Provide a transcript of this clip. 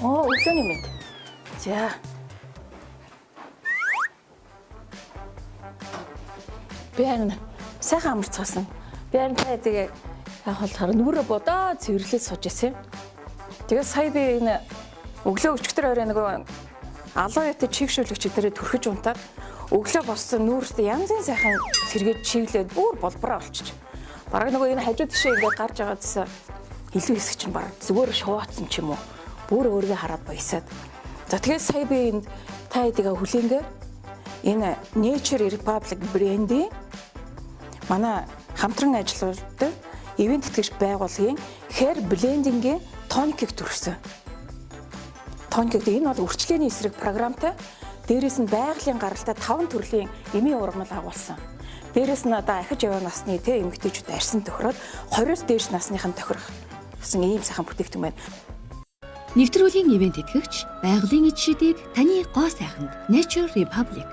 Оо, өглөөний мэнд. За. Би харин сайхан амарцгаасан. Би харин та тэгээ яг болохоор нүрэ бодоо цэвэрлээд сууж исэн юм. Тэгээ сая би энэ өглөө өчигдөр орой нөгөө алуун яты чигшүүлэгч дээрээ түрхэж унтаад өглөө боссон нүүрсээ янзын сайхан сэргээд чиглээд бүр болбороо олчиж. Бараг нөгөө энэ хажуу тишээ ингээд гарч байгаа гэсэн илүү хэсэг чинь бараг зүгээр шууцсан ч юм уу. Бүр өөрийгөө хараад баясаад. За тэгээд сая би энд та хэдийгээ хүлээнгээр энэ Nature Republic брендийн манай хамтран ажилладаг ивент тэтгэгч байгууллагын hair blending-ийн тоникийг төрсөн. Тоник гэдэг энэ бол үрчлээний эсрэг програмтай дээрээс нь байгалийн гаралтай 5 төрлийн эмийн ургамал агуулсан. Дээрээс нь одоо ахиж яваа насны тэ эмэгтэйчүүд арьсан тохироод 20-оос дээш насныхан тохирох гэсэн ийм сайхан бүтээгдэхүүн байна. Нэвтрүүлгийн ивент тэтгэгч байгалийн ид шидийг таны гоо сайханд Nature Republic.